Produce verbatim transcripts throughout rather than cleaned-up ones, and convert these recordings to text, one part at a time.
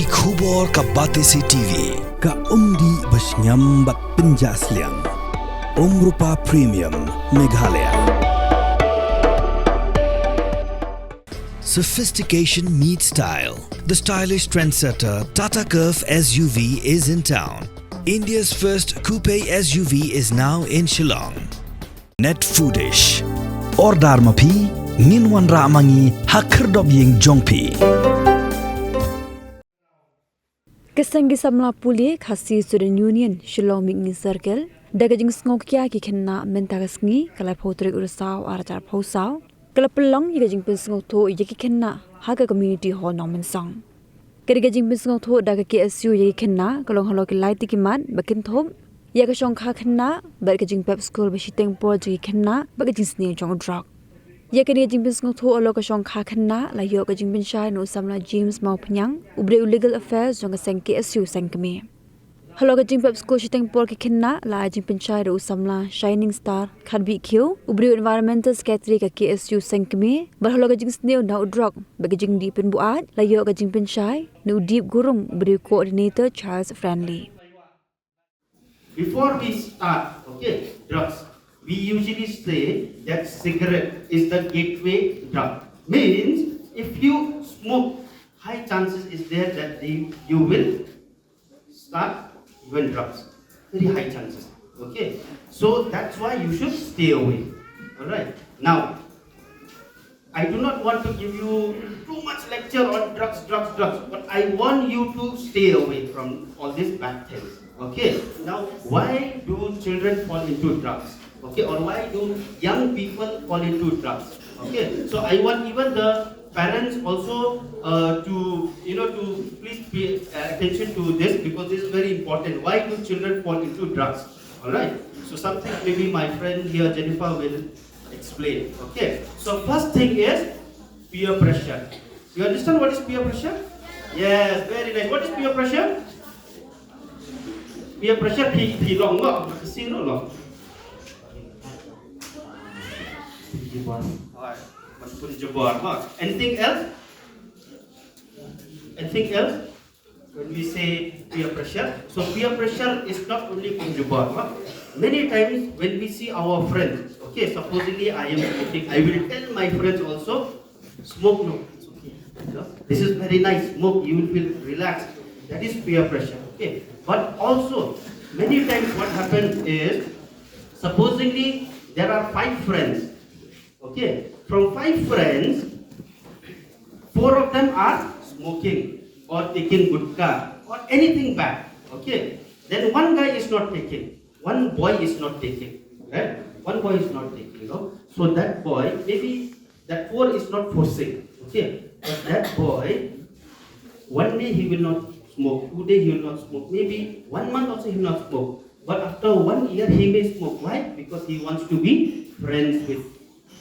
Ki khubor ka Batesi T V, ka umdih ba shngiam bad pynjah sliang. Umrupa Premium, Meghalaya. Sophistication meets style. The stylish trendsetter Tata Curvv S U V is in town. India's first coupe S U V is now in Shillong. Net Foodish. Order ma phi, ngin wanrah ma ngi ha khyrdop ïing jong phi. Ka seng ki samla pule Khasi Student Union Shillong Mihngi Circle, da ka jingsngewkhia ki khynnah mynta ka sngi ka laiphew tarik u Risaw arhajar arphew saw, ka la pynlong ïa ka jingpynsngewthuh ïa ki khynnah ha ka Community Hall Nongmynsong. Ka dei ka jingpynsngewthuh da ka K S U ïa ki khynnah ka long halor ki lai tylli ki mat ba kynthup ïa ka shongkha khynnah bad ka jingpep skul ba shiteng por jong ki khynnah bad ka jingsniew jong u drok. Ïa kane ka jingpynsngewthuh halor ka shongkha khynnah la ïoh ka jingpynshai na u samla James Mawphniang, u briew u Legal Affairs jong ka seng K S U Sengkmie. Halor ka jingpep skul shiteng por ki khynnah la ai jingpynshai da u samla Shining Star Khadbihkhiew, u briew u Environmental Secretary ka K S U Sengkmie, bad halor ka jingsniew na u drok bad ka jingdih pynbuaid la ïoh ka jingpynshai na u Dip Gurung, u briew Coordinator Child Friendly. Before we start, okay, drugs, we usually say that cigarette is the gateway drug. Means, if you smoke, high chances is there that they, you will start even drugs. Very high chances. Okay, so that's why you should stay away. All right. Now, I do not want to give you too much lecture on drugs, drugs, drugs, but I want you to stay away from all these bad things. Okay, now why do children fall into drugs? Okay, or why do young people fall into drugs? Okay, so I want even the parents also uh, to, you know, to please pay uh, attention to this because this is very important. Why do children fall into drugs? All right. So something maybe my friend here, Jennifer, will explain. Okay. So first thing is peer pressure. You understand what is peer pressure? Yes, very nice. What is peer pressure? Peer pressure, phi phi long ngok, phi sino long. Alright. Anything else? Anything else? When we say peer pressure, so peer pressure is not only conjugal. Huh? Many times when we see our friends, okay, supposedly I am smoking, I will tell my friends also, smoke no, it's okay. You know, this is very nice, smoke, you will feel relaxed. That is peer pressure, okay. But also, many times what happens is, supposedly there are five friends, okay, from five friends, four of them are smoking or taking gutka or anything bad. Okay, then one guy is not taking, one boy is not taking, right? One boy is not taking, you know. So that boy, maybe that four is not forcing, okay, but that boy, one day he will not smoke, two day he will not smoke, maybe one month also he will not smoke. But after one year he may smoke. Why? Because he wants to be friends with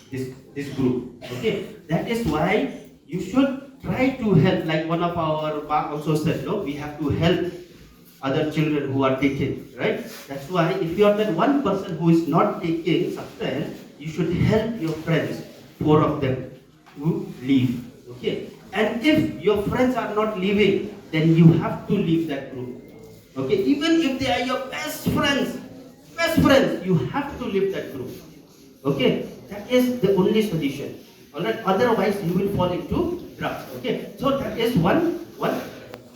this this group. Okay, that is why you should try to help. Like one of our ba also said, no, we have to help other children who are taking, right? That's why if you are that one person who is not taking substance, you should help your friends, four of them, to leave. Okay, and if your friends are not leaving, then you have to leave that group. Okay, even if they are your best friends, best friends, you have to leave that group. Okay, that is the only solution. All right, otherwise you will fall into drugs. Okay, so that is one one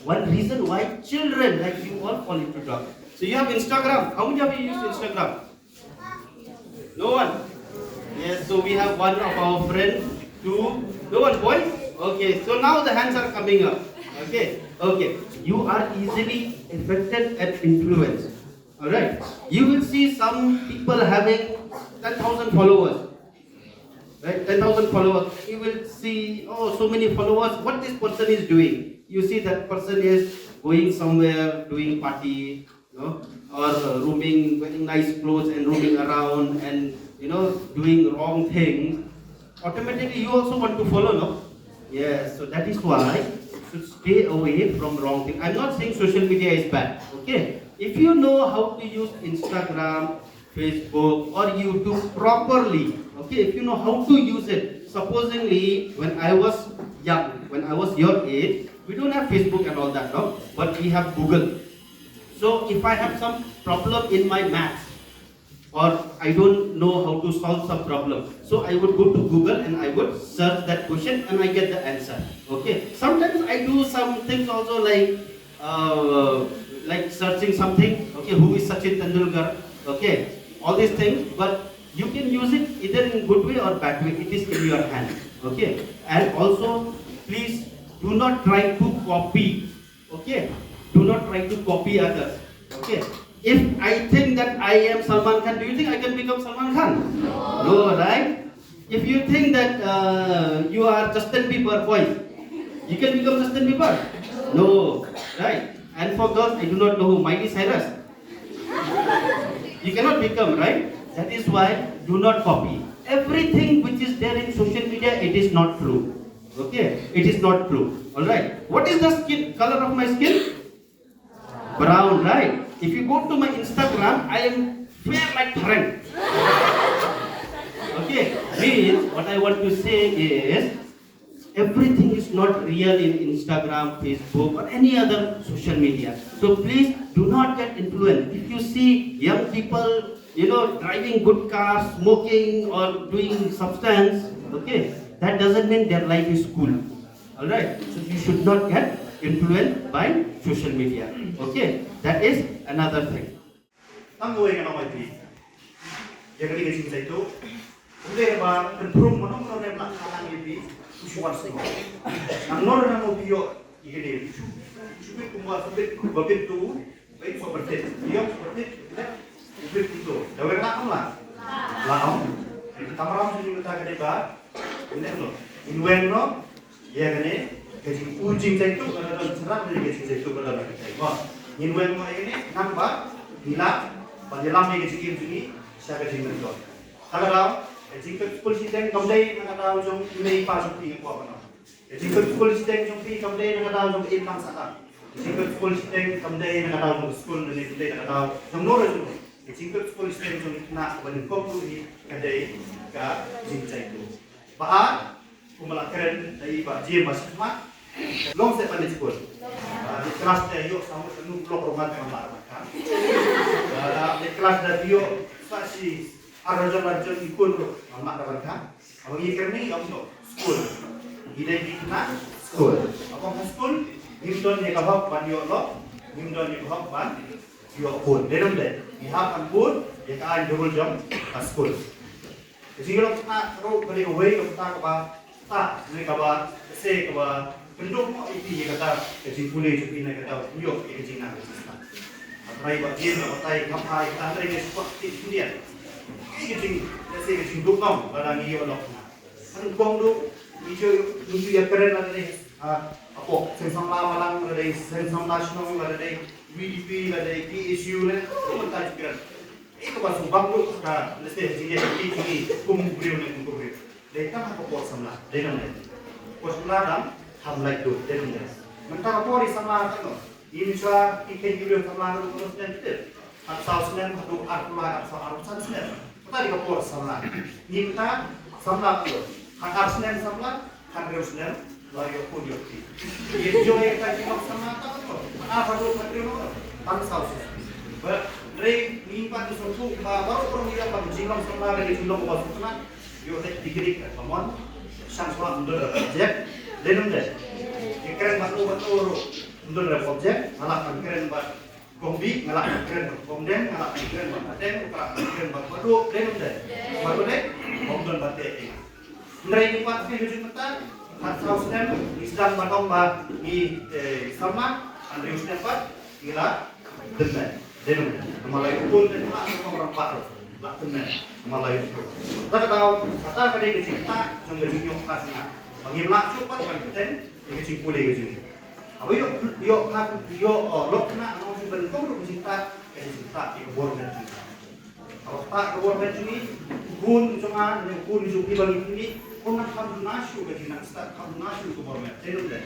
one reason why children like you all fall into drugs. So you have Instagram. How many of you use Instagram? No one. Yes, so we have one of our friends, two. No one, boys? Okay, so now the hands are coming up. Okay, okay. You are easily affected and influenced. All right. You will see some people having ten thousand followers. Right? Ten thousand followers. You will see, oh, so many followers. What this person is doing? You see that person is going somewhere, doing party, you know, or uh, roaming, wearing nice clothes and roaming around and, you know, doing wrong things. Automatically you also want to follow, no? Yes, so that is why you should stay away from wrong thing. I'm not saying social media is bad, okay? If you know how to use Instagram, Facebook, or YouTube properly, okay, if you know how to use it, supposingly when I was young, when I was your age, We don't have Facebook and all that, no? But we have Google. So if I have some problem in my maths, or I don't know how to solve some problem, so I would go to Google and I would search that question and I get the answer. Okay. Sometimes I do some things also, like uh, like searching something. Okay, who is Sachin Tendulkar? Okay, all these things, but you can use it either in good way or bad way. It is in your hand. Okay, and also please do not try to copy. Okay, do not try to copy others. Okay, if I think that I am Salman Khan, do you think I can become Salman Khan? No, right? If you think that uh, you are Justin Bieber, boys, you can become Justin Bieber? No, right? And for girls, I do not know who, Miley Cyrus. You cannot become, right? That is why do not copy. Everything which is there in social media, it is not true. Okay? It is not true. Alright? What is the skin, color of my skin? Brown, right? If you go to my Instagram, I am fair like current. Okay? Means, what I want to say is, everything is not real in Instagram, Facebook, or any other social media. So please do not get influenced. If you see young people, you know, driving good cars, smoking, or doing substance, okay, that doesn't mean their life is cool. Alright? So you should not get influenced by social media. Okay? That is another thing. Tang kawei ngan ong ïa phi. Ïa kane ka jingjaituh. Ym dei ba pynprum mano mano ne ba la kha lang ïa phi. U shu wan sngewbha. Nangno re nangno phi ïoh ïa kane. U shu, u shu bit kumba, u shu bit kumba bit tu. Ba ïoh sngewbha bit. Ïoh sngewbha bit. U bit tu. Da weng lah ong la. La ong. Kamram sini mynta ka dei ba. Ine no. In weng no. Ïa kane ka jingpynjaituh ka la don, syrap ïa ka jingjaituh ka la don. Mo, ngin weng mo ïa kane, namar ba ngi lah ban ïalam ïa ka jingim jong ngi sha ka jingmyntoi. Kata ka daw, ka jingpep skul shiteng kam dei na ka daw jong i mei i pa jong phi, nga kwah ban ong. Ka jingpep skul shiteng jong phi kam dei na ka daw jong ka imlang sahlang. Ka jingpep skul shiteng kam dei na ka daw jong ka skul, ne kam dei na ka daw jong no re jong no. Ka jingpep skul shiteng jong i khynnah kaba nyngkong ruh hi ka dei ka jingjaituh. Ba ar, kumba la kren da i Bah James ba shakhmat, long seh ban leit skul. Ah, leit klas te ïoh samut kanu block ruh ngan ban lah ban kha. Ah, leit klas da ïoh sa shi ar hajar ar hajar i khun ruh ngan lah ban kha. Haba ngi kren ïa ong skul. Ngi dei ki khynnah skul. Haba ong skul, ngim don ïa ka hok ban ïoh lok, ngim don ïa ka hok ban ïoh khun. Dei ne ym dei? Ngi hap ban bud ïa ka aiñ double jong ka skul. Ka jingïalong khynnah ruh ka dei kawei ka bynta kaba, ta, ne kaba, ka se kaba, pynduh mo ïa phi ïa kata, ka jingpule jong phi ne kata, ïoh ïa ka jingnang ka jingstad. Hynrei ba dien, ba tai, ngam ai, kata hynrei ngi shu kwah phi khyndiat. Ïa ka jing, ka se ka jingduh ngam, lada ngi ïoh lok khynnah. Kan kong duh, ngi ju, ngi ju ïa kren lada dei, ah, hapoh, seng samla Malang, lada dei, seng samla shnong, lada dei, V D P, lada dei, P S U, lada, kumta ju kren. Ïa kaba shu bang ruh ka lehse ha jingïaid lynti jong ngi kum u briew ne kum u briew. Dei tang ha ka por samla, dei ne ym dei? Por samla dang kham laitluid, dei ne ym dei? Mynta ka por i samla tang noh. Ngim shwa ki kheiñ ki briew samla ruh, khatsaw snem, khatsaw snem haduh arphew lai, arphew saw, arphew san snem. Kata dei ka por samla. Ngim, mynta samla ruh. Khatar snem samla, hynriew snem la ïoh khun ïoh kti. Ïa jong ïa ka jinglong samla tang to. Ar haduh hynriew no tang saw snem. Ba hynrei ngi pat ngi sngewthuh ba baroh baroh ngi ïoh ba ka jinglong samla ka dei ka jinglong kaba sngewtynnat. Ïoh leh degree ka common. Shan shuwa ym don re project. Dei ne ym dei? Ïa kren bad no bad no ruh ym don re project. Nga lah ban kren bad Kong Bih, nga lah ban kren bad Kong Deng, nga lah ban kren bad Bah Deng, nga lah ban kren bad Bah Duh, dei ne ym dei? Bad Bah Deng, ym don ba teh ïa nga. Hynrei ngi pat phi ha jingmynta, khatsaw snem, ngi sdang ban ong ba ngi, eh, samla, hynriew snem pat, ngi la tymmen, dei ne ym dei? Namar la ïoh khun, dei ne ym dei? Ong rangbah ruh, la tymmen, namar la ïoh khun. Kata ka daw, kata ka dei ka jingtah jong ka jingïoh ka jingngeit. Ba ngim lah shuh pat ban kyrteng ïa ka jingpule ka jong ngi. Haba ïoh, ïoh khynnah, ïoh, oh, lok khynnah, ngi shu ban kong ruh ka jingtah, ka jingtah ïa ka bor met jong ngi. Haba tah ka bor met jong ngi, u khun jong nga ne u khun jong phi ba ngi pynmih, um nang kham duna shuh ka jingnang stad, kham duna shuh ka bor met, dei ne ym dei?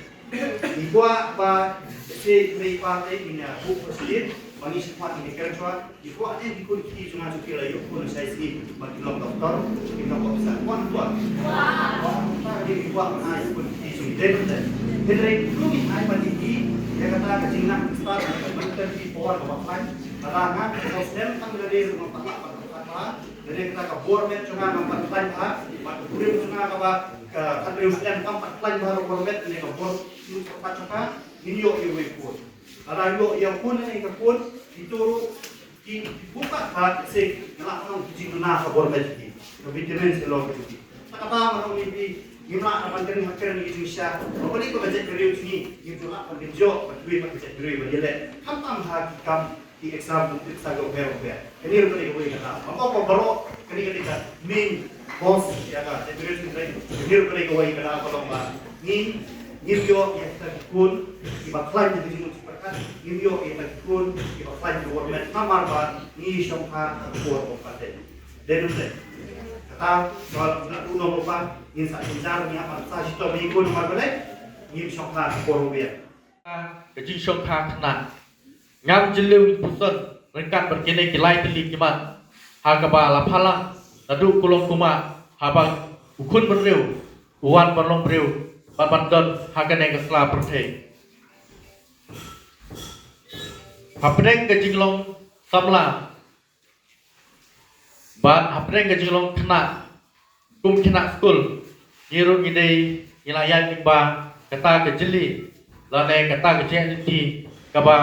Ngi kwah ba, se mei pa te ngin ïa buh ka sdien, ba ngi shu kwah ngi kren shuwa, ngi kwah ne ki khun ki kti jong nga jong phi la ïoh khun shai sngi, ba kin long doktor, kin long ophisar, kwah ne ym kwah? Kwah. Kwah, ngi kwah ba ngi ïoh khun ki kti jong ngi, dei ne ym dei? Hynrei kumno ngin ai ban ïohi ïa kata ka jingnang mynta ka mynta ki por kaba khlaiñ. Lada nga ka snem tang lade ruh ngam pat lah ban khlaiñ bha. Lade kata ka bor met jong nga ngam pat khlaiñ bha. Bad ka kurim jong nga kaba ka khathynriew snem kam pat khlaiñ bha ka bor met ne ka bor met jong ka. Ngin ïoh ïa uwei u khun. Lada ïoh ïa u khun ne ka khun, ito ruh ki buka ka sik ngi lah ban ong ki jingduna ka bor met jong ki. Ka vitamins ki long ki. Kata ba ma ong ïa phi ngim lah ban kren ha kren ki jingshisha. Ba pynlong ka budget ka riew jong ngi ngim ju lah ban kynjoh ba kiwei pat ka budget ka riew ba ïaleh. Khamtam ha ki kam ki exam ki pisa ka uber uber. Kane ruh kane kawei ka daw. Ba ko baroh kane kane ka main cause ïa ka budget ka riew. Kane ruh kane kawei ka daw ka long ba ngi ngim ïoh ïa kita ki khun kiba khlaiñ ïa ki jingmut jingpyrkhat, ngim ïoh ïa kita ki khun kiba khlaiñ ïa ka bor met namar ba ngi shongkha ha ka por kaba pat. Dei ne ym dei? Kata ba la u nong rupa ngin sa jynjar ngi hap ban sa shitom ïa ki khun namar balei ngim shongkha ha ka por ba biang. Ka jingshongkha khynnah. Ngam jylliew ngin puson ryngkat bad kine ki lai tylli ki mat ha kaba la phalang naduh kulong kumah haba u khun bynriew u wan ban long briew bad ban don ha kane ka sla pyrthei. Hapdeng ka jinglong samla bad hapdeng ka jinglong khynnah kum khynnah skul, ngi ruh ngi dei ngi la ïaid lyngba kata ka jylli lane kata ka jingïaid lynti kaba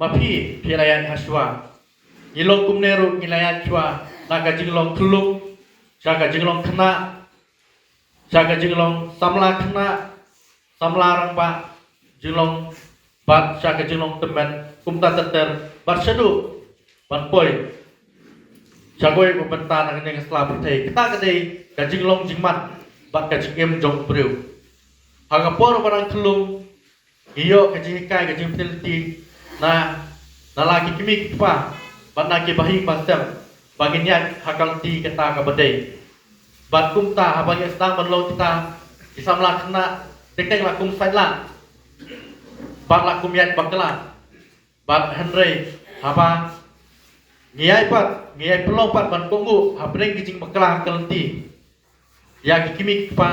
ma phi phi la ïaid ha shuwa. Ngi long kumne ruh ngi la ïaid shuwa na ka jinglong khyllung sha ka jinglong khynnah, sha ka jinglong samla khynnah, samla rangbah, jinglong bad sha ka jinglong tymmen kumta ter ter bad shaduh ban poi sha kawei ka bynta na kane ka sla pyrthei. Kata ka dei ka jinglong jingman bad ka jingim jong u briew. Ha ka por ba dang khyllung ngi ïoh ka jinghikai ka jingpyni lynti na na la ki kmie ki kpa bad na ki bahaïing bahasem ba ngin ïaid ha ka lynti kata kaba dei. Bad kumta haba ngi sdang ban long kita ki samla khynnah teng teng la kum sait lah bad la kum ïaid bakla. Bad hynrei haba ngi ïai pat ngi ïai pynlong pat ban kohnguh hapdeng ki jingbakla ha ka lynti ïa ki kmie ki kpa,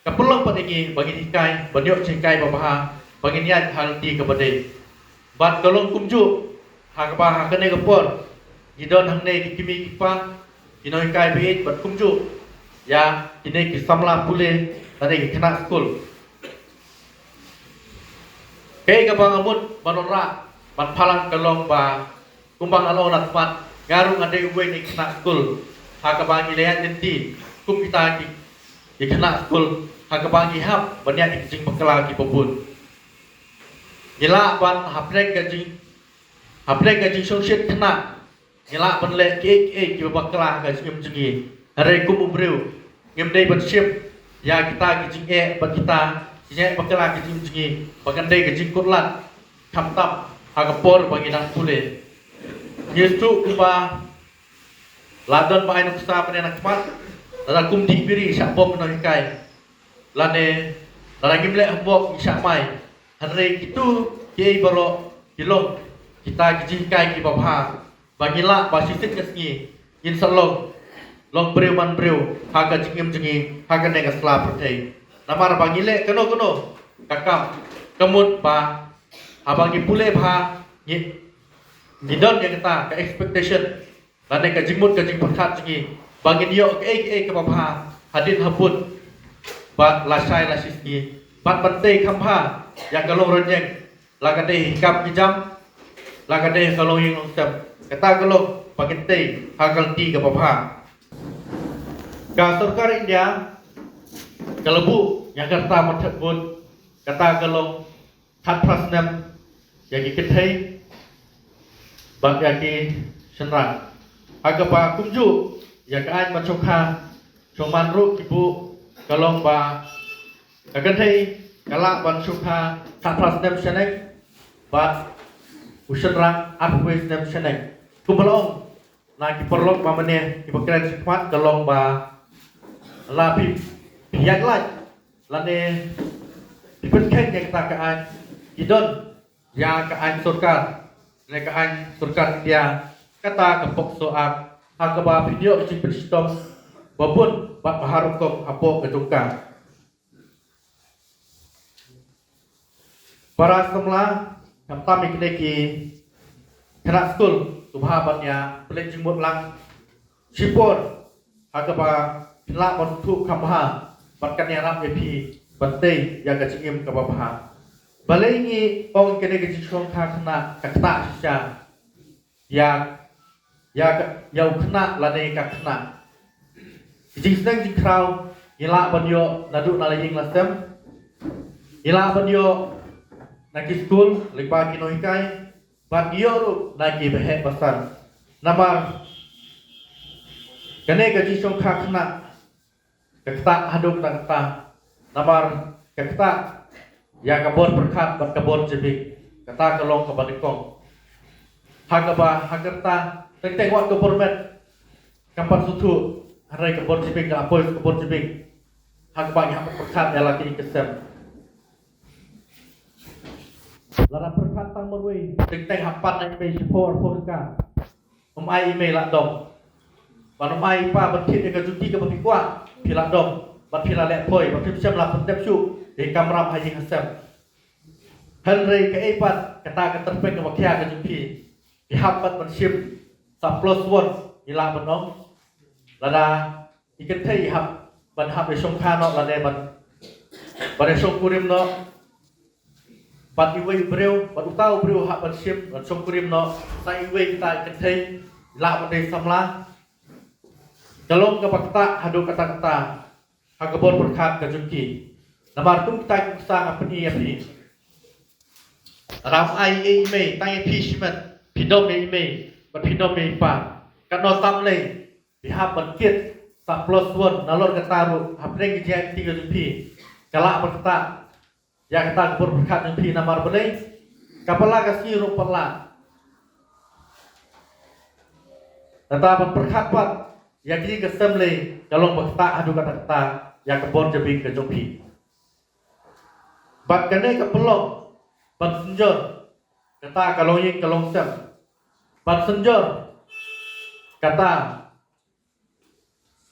ka pynlong pat ïa ngi ba ngin hikai ban ïoh jinghikai babha ba ngin ïaid ha ka lynti kaba dei. Bad ka long kumjuh ha kaba ha kane ka por ngi don hangne ki kmie ki kpa, ki nonghikai ba ïeit bad kumjuh ïa kine ki samla pule lane ki khynnah skul. Kaei kaba nga mut ban wanrah ban phalang ka long ba kumba nga la ong na khmat, nga ruh nga dei uwei na ki khynnah skul ha kaba ngi la ïaid lynti kum kita ki, ki khynnah skul ha kaba ngi hap ban ïaid ki jingbakla kiba bun. Ngi lah ban hapdeng ka jing hapdeng ka jingshongshit khynnah ngi lah ban leh kiei kiei kiba bakla ha ka jingim jong ngi. Hynrei kum u briew ngim dei ban shim ïa kita ki jingeh bad kita ki jingeh bakla ha ka jingim jong ngi ba kan dei ka jingkut lad khamtam ha ka por ba ngi dang pule. Ngi shu kumba la don ba ai nuksa mynne na khmat, lada kum dih biri shah bok nonghikai lane lada ngim leh homework ngi shah mai. Hynrei kitu kiei baroh ki long kita ki jinghikai kiba bha ba ngi lah ba shisien ka sngi ngin sa long long briew man briew ha ka jingim jong ngi ha kane ka sla pyrthei. Namar ba ngi leh kano kano ka kam ka mut ba haba ngi pule bha ngi ngi don ïa kata ka expectation lane ka jingmut ka jingpyrkhat jong ngi ba ngin ïoh kaei kaei kaba bha hadien habud bad lashai lashisngi bad ban tei kham bha ïa ka long rynïeng, la ka dei hi kam ki jam, la ka dei ka long ïing long sem. Kata ka long ba ngin tei ha ka lynti kaba bha. Ka sorkar India ka la buh ïa ka rta Mathet Vote, kata ka long khatphra snem ïa ki kynthei bad ïa ki shynrang. Ha kaba kumjuh ïa ka aiñ ban shongkha shongman ruh ki buh ka long ba ka kynthei ka lah ban shongkha khatphra snem shaneng bad u shynrang arphew snem shaneng. Kumba la ong na ki paralok ba mynne kiba kren shakhmat ka long ba la phi phi ïaid lait lane phi pynkheiñ ïa kata ka aiñ, ki don ïa ka aiñ sorkar, ne ka aiñ sorkar India, kata ka POCSO Act, ha kaba phin ïoh ka jingpynshitom ba bun bad ba har rukom hapoh ka jong ka. Para samla, khamtam ïa kine ki khynnah skul, to bha ban ïa pynleit jingmut lang shipor ha kaba phin lah ban sngewthuh kham bha bad kan ïarap ïa phi ban tei ïa ka jingim kaba bha. Balei ngi ong kane ka jingshongkha khynnah ka ktah shisha ïa, ïa ka, ïa u khynnah lane ka khynnah? Ka jingsneng jingkhraw ngi lah ban ïoh naduh na la ïing la sem, ngi lah ban ïoh na ki skul lyngba ki nonghikai, bad ngi ïoh ruh na ki baheh basan. Namar kane ka jingshongkha khynnah ka ktah haduh katta katta. Namar ka ktah ïa ka bor pyrkhat bad ka bor jabieng, kata ka long kaba nyngkong. Ha kaba, ha kata, teng teng wat ka bor met kam pat sngewthuh, hynrei ka bor jabieng ka la poi sha ka bor jabieng ha kaba ngi hap pyrkhat ïa la ki ïing ki sem. Lada pyrkhat tang marwei, teng teng hap pan na i mei shiphew arphew tyngka. Ym ai i mei lah dom. Bad ym ai i pa ban thied ïa ka juti kaba phi kwah, phi lah dom. Bad phi lah leh poi, bad phim shym lah pyndep shuh ïa ka kamram ha ïing ha sem. Hynrei kaei pat kata ka tyrpeng kaba khia ka jong phi? Phi hap pat ban shim sa plus one, ngi lah ban ong. Lada i kynthei i hap ban hap ïa shongkha noh lane ban, ban ïa shongkurim noh bad iwei i briew, bad uta u briew hap ban shim ban shongkurim noh sa iwei kita i kynthei, lah ban dei samla. Ka long kaba ktah haduh katta katta ha ka bor pyrkhat ka jong ki. Namar kum kita ki nuksa nga pyni ïa phi, lada ym ai ei i mei, tang ïa phi shimet, phi dom ïa i mei bad phi dom ïa i pa, katno tam lei phi hap ban kit sa plus one. Nalor kata ruh hapdeng ka jingïaid lynti ka jong phi ka lah ban ktah ïa kata ka bor pyrkhat jong phi. Namar balei? Ka pala ka sngi ruh pala. Kata ban pyrkhat pat ïa ka ïing ka sem lei ka long ba ktah haduh katta katta ïa ka bor jabieng ka jong phi. Bad kane ka pynlong ban synjor kata ka longïing ka longsem. Ban synjor kata,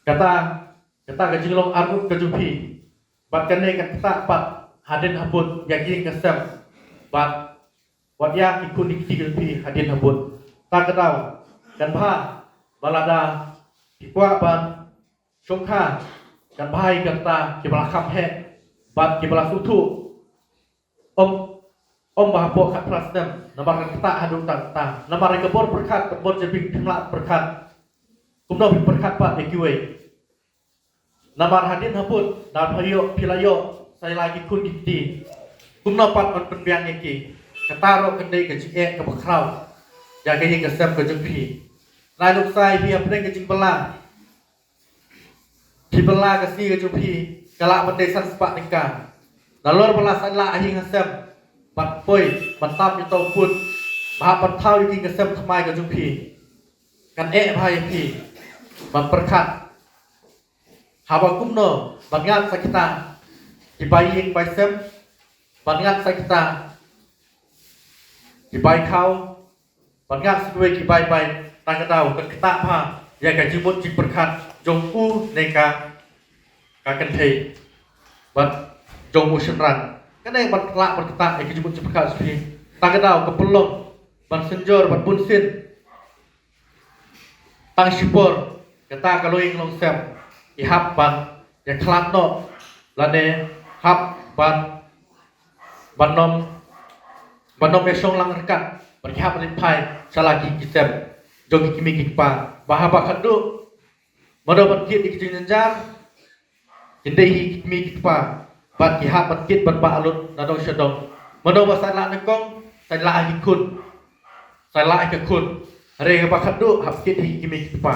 kata, kata ka jinglong arngut ka jong phi. Bad kane ka ktah pat hadien habud ïa ka ïing ka sem. Bad wat ïa ki khun ki kti ka jong phi hadien habud. Ta ka daw kan bha ba lada phi kwah ban shongkha, kan bha ïa kata kiba la kham heh bad kiba la sngewthuh. Ym, ym ba hapoh khatphra snem, namar ka ktah haduh katta katta. Namar ïa ka bor pyrkhat bad bor jabieng phim lah pyrkhat. Kumno phi pyrkhat pat ïa kiwei? Namar hadien habud lada phi ïoh, phi la ïoh sa ïa la ki khun ki kti, kumno pat ban pynbiang ïa ki? Kata ruh kan dei ka jingeh kaba khraw ïa ka ïing ka sem ka jong phi. Nai nuksa ïa phi hapdeng ka jingbylla. Phi bylla ka sngi ka jong phi ka lah ban dei san spah tyngka. Nalor ba la sait lah ha ïing ha sem bad poi ban tap ïa uta u pud ba hap ban thaw ïa ka ïing ka sem thymmai ka jong phi, kan eh bha ïa phi ban pyrkhat. Haba kumno ban ngat sa kita ki bai ïing bai sem, ban ngat sa kita ki bai khaw, ban ngat sa kiwei ki bai bai, ta ka daw kan ktah bha ïa ka jingmut jingpyrkhat jong u ne ka, ka kynthei bad jong u shynrang. Kane ban lah ban ktah ïa ka jingmut jingpyrkhat jong phi. Ta ka daw ka pynlong ban synjor, ban bunsien tang shipor kata ka longïing longsem. Ki hap ban ïakhlad noh lane hap ban, ban ym, ban ym ïashong lang ryngkat bad ki hap ban leit phai sha la ki ïing ki sem jong ki kmie ki kpa. Ba haba khatduh mano ban kit ïa ki jingjynjar, kin dei hi ki kmie ki kpa bad ki hap ban kit ban bah lut na dong sha dong. Mano ba sait lah nyngkong, sait lah ïa ki khun, sait lah ïa ki khun. Hynrei ba khatduh hap kit ïa ki kmie ki kpa.